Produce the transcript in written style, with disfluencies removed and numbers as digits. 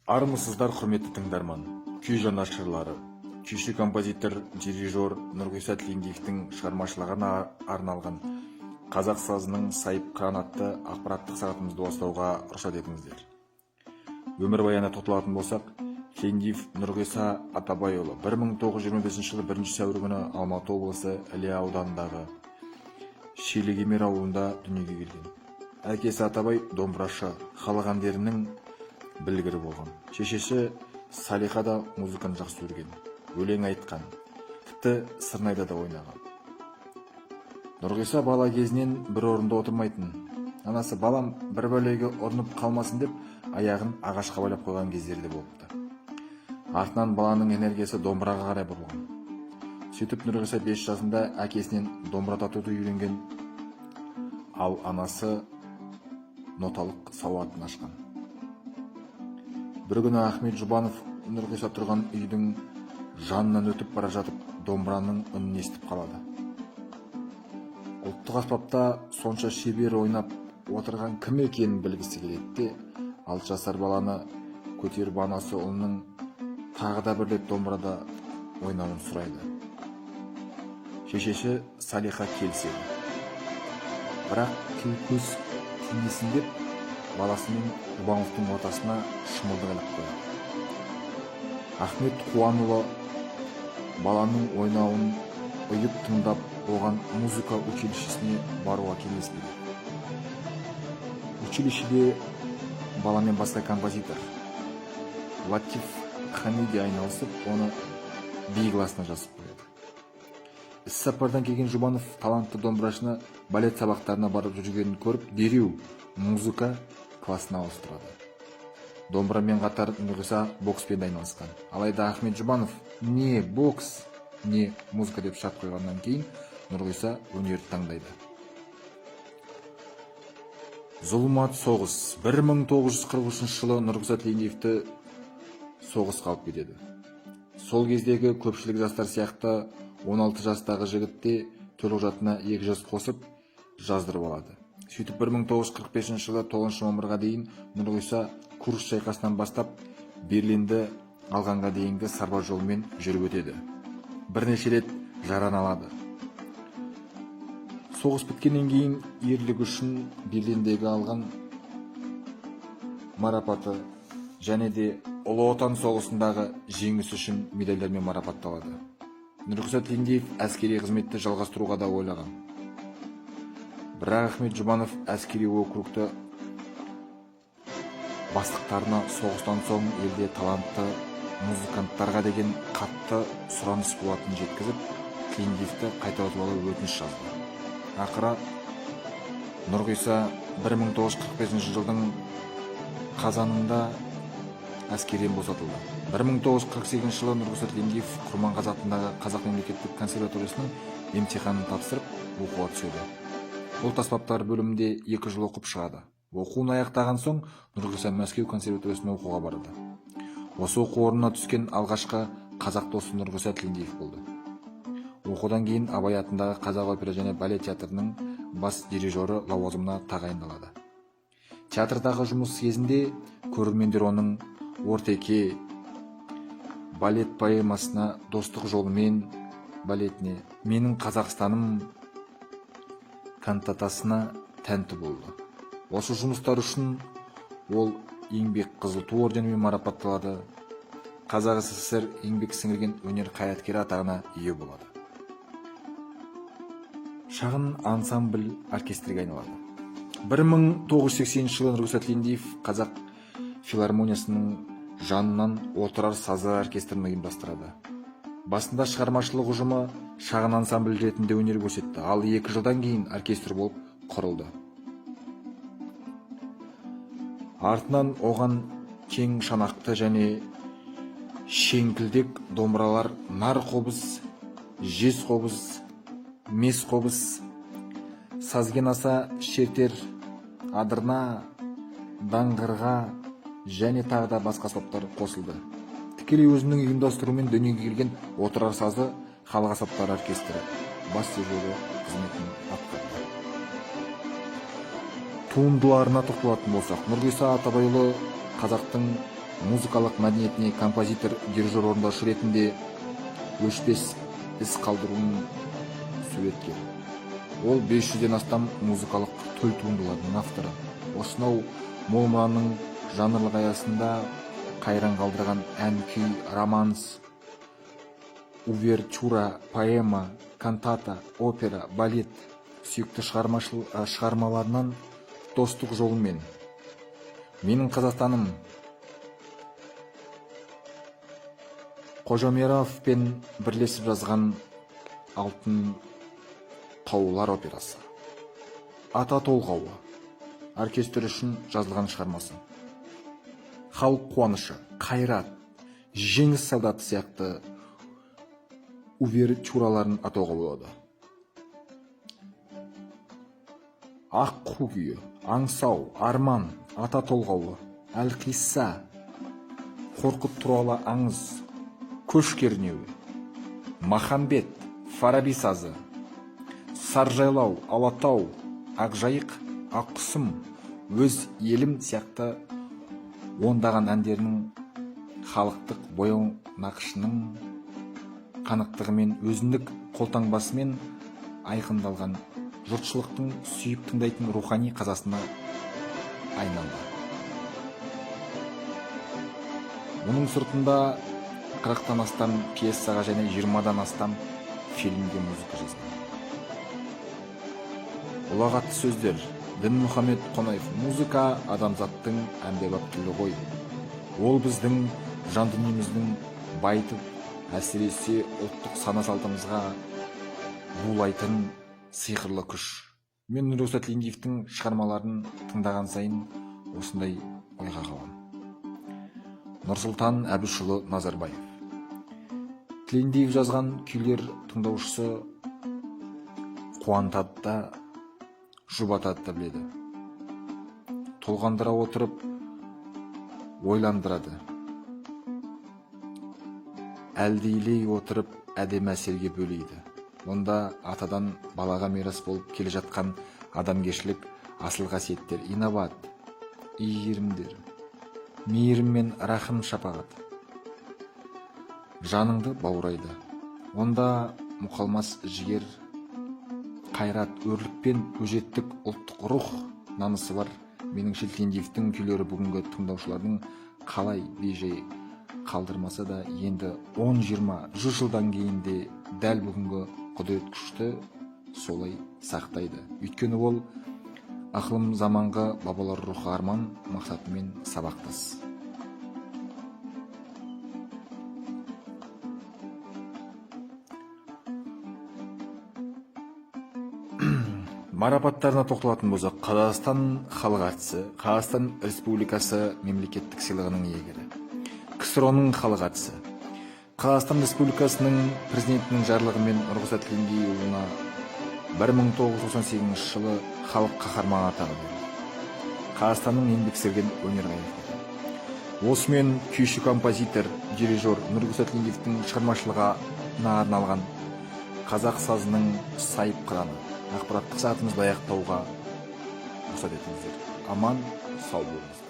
Армысыздар, құрметті тыңдарман, күй жанашырлары! Күйші, композитор, дирижер Нұрғиса Тілендиевтің шығармашылығына арналған «Қазақ сазының сайыпқыраны» атты ақпараттық сағатымызды бастауға рұқсат етіңіздер. Өмірбаянына тоқталатын болсақ, Тілендиев Нұрғиса Атабайұлы 1925 жылы 1 сәуір күні Алматы облысы, Іле ауданындағы Шилікемер ауылында дүниеге келген. Әкесі Атабай домбырашы, халық әндерінің білгірі болған. Шешесі Салиха да музыканы жақсы көрген, өлең айтқан, тіпті сырнайда да ойнаған. Нұрғиса бала кезінен бір орында отырмайтын. Анасы балам бір бәлеге ұрынып қалмасын деп, аяғын ағашқа байлап қойған кездері де болыпты. Артынан баланың энергиясы домбыраға қарай бұрылған. Сөйтіп, Нұрғиса 5 жасында әкесінен домбыра тартуды үйренген, ал анасы ноталық сауатын ашқан. Бір күні Ахмет Жұбанов Нұрғиса тұрған үйдің жанынан өтіп бара жатып, домбыраның үнін естіп қалады. Ұлттық аспапта сонша шебер ойнап отырған кім екенін білгісі келеді де, 6 жасар баланы көтеріп, анасы ұлының тағы да бір рет домбырада ойнауын сұрайды. Шешесі Салиха келіседі, бірақ тіл көз тимесін деп, баласы мен Жұбановтың ортасына шымылдық іліп қояды. Ахмет Қуанұлы баланың ойнауын ұйып тыңдап, оған музыка училищесіне баруға кеңес береді. Училищеде баламен басқа композитор Латиф Хамиди айналысып, оны би классына жазып қояды. Іс сапардан келген Жұбанов талантты домбырашыны балет сабақтарына барып жүргенін көріп, дереу музыка классына ауыстырады. Домбырамен қатар Нұрғиса бокспен де айналысқан. Алайда Ахмет Жұбанов не бокс, не музыка деп шарт қойғаннан кейін, Нұрғиса өнерді таңдайды. Зұлмат соғыс. 1943 жылы Нұрғиса Тілендиевті соғысқа алып кетеді. Сол кездегі көпшілік жастар сияқты 16 жастағы жігіт те төлқұжатына 2 жас қосып жаздырып алады. Сөйтіп, 1945 жылы 9 мамырға дейін Нұрғиса Курск шайқасынан бастап Берлинді алғанға дейінгі сарбаз жолымен жүріп өтеді. Бірнеше рет жараны алады. Соғыс біткеннен кейін ерлігі үшін Берлиндегі алған марапаты және де Ұлы Отан соғысындағы жеңіс үшін медальдармен марапатталады. Нұрғиса Тілендиев әскери қызметті жалғастыруға да ойлаған, бірақ Ахмет Жұбанов әскери округті бастықтарына соғыстан соң елде талантты музыканттарға деген қатты сұраныс болатынын жеткізіп, Тілендиевті қайтару туралы өтініш жазды. Ақыры Нұрғиса 1945 жылдың қазанында әскерден босатылды. 1948 жылы Нұрғиса Тілендиев Құрманғазы атындағы Қазақ мемлекеттік консерваториясының емтиханын тапсырып, оқуға түседі. Ұлт аспаптар бөлімінде 2 жыл оқып шығады. Оқуын аяқтаған соң Нұрғиса Мәскеу консерваториясына оқуға барады. Осы оқу орнына түскен алғашқы қазақ досы Нұрғиса Тілендиев болды. Оқудан кейін Абай атындағы Қазақ опера және балет театрының бас дирижері лауазымына тағайындалады. Театрдағы жұмыс кезінде көрермендер оның «Ортеке» балет поэмасына, «Достық жолымен» балетіне, «Менің Қазақстаным» кантатасына тәнті болды. Осы жұмыстар үшін ол Еңбек Қызыл Ту орденімен марапатталады, Қазақ СССР еңбек сіңірген өнер қайраткері атағына ие болады. Шағын ансамбль оркестрге айналады. 1980 жылы Нұрғиса Тілендиев Қазақ филармониясының жанынан «Отырар сазы» оркестрін ұйымдастырады. Басында шығармашылық ұжымы шағын ансамбль ретінде өнер көрсетті, ал 2 жылдан кейін оркестр болып құрылды. Артынан оған кең шанақты және шеңкілдек домбыралар, нар қобыз, жез қобыз, мес қобыз, сазген аса шертер, адырна, даңғырға және тағы да басқа аспаптар қосылды. Тікелей өзінің ұйымдастыруымен дүниеге келген «Отырар сазы» халық аспаптар оркестрі бас дирижері қызметін атқарды. Туындыларына тоқталатын болсақ, Нұрғиса Атабайұлы қазақтың Музыкалық мәдениетіне композитор, дирижер, орындаушы ретінде өшпес із қалдыруын суреткер. Ол 500-ден астам музыкалық төл туындылардың авторы. Осынау мол мұраның жанрлық аясында қайран қалдырған ән, күй, романс, увертюра, поэма, кантата, опера, балет, сүйікті шығармаларынан «Достық жолымен», «Менің Қазақстаным», Қожамьяровпен бірлесіп жазған «Алтын таулар» операсы, «Ата толғауы» оркестр үшін жазылған шығармасы, «Халық қуанышы», «Қайрат», «Жеңіс солдаты» сияқты увертюраларын атауға болады. «Аққу күйі», «Аңсау», «Арман», «Ата толғауы», «Әлқисса», «Қорқыт туралы аңыз», «Көш кернеуі», «Махамбет», «Фараби сазы», «Саржайлау», «Алатау», «Ақжайық», «Аққұсым», «Өз елім» сияқты ондаған әндерінің халықтық бояу нақышының қанықтығымен, өзіндік қолтаңбасымен айқындалған, жұртшылықтың сүйіп тыңдайтын рухани қазасына айналды. Мұның сыртында 40-тан астам пьесаға және 20-дан астам фильмге музыка жазған. Ұлағатты сөздер. Дінмұхамед Қонаев: «Музыка адамзаттың әмбебап тілі ғой. Ол біздің жан дүниеміздің байытып, әсіресе ұлттық сана салтымызға булайтын сиқырлы күш». Мен Нұрғиса Тілендиевтің шығармаларын тыңдаған сайын осындай ойға қаламын. Нұрсұлтан Әбішұлы Назарбаев: «Тілендиев жазған күйлер тыңдаушысы қуантады да, жұбатады да біледі, толғандыра отырып ойландырады, әлдилей отырып әдемі әсерге бөлейді. Онда атадан балаға мирас болып келе жатқан адамгершілік асыл қасиеттер, инабат, иірімдер, мейірім мен рахым, шапағат жаныңды баурайды. Онда мұқалмас жігер, қайрат, өрлік пен өжеттік, ұлттық рух намысы бар. Меніңше, Тілендиевтің күйлері бүгінгі тыңдаушылардың қалай бейжай қалдырмаса да, енді 10, 20, 100 жылдан кейін де дәл бүгінгі құдірет күшті солай сақтайды. Өйткені ол ықылым заманғы бабалар рухы, арман мақсатымен сабақтас». Марапаттарына тоқталатын болсақ, Қазақстан халық әртісі, Қазақстан Республикасы мемлекеттік сыйлығының иегері, КСРО-ның халық әртісі, Қазақстан Республикасының президентінің жарлығымен Нұрғиса Тілендиұлына 1998 жылы халық қаһарманы атағы берілді. Қазақстанның еңбек сіңірген өнер қайраткері. Осымен күйші, композитор, дирижер Нұрғиса Тілендиевтің шығармашылығына арналған «Қазақ сазының сайыпқыраны» ақпараттық сағатымызды аяқтауға рұқсат етіңіздер. Аман сау болыңыздар.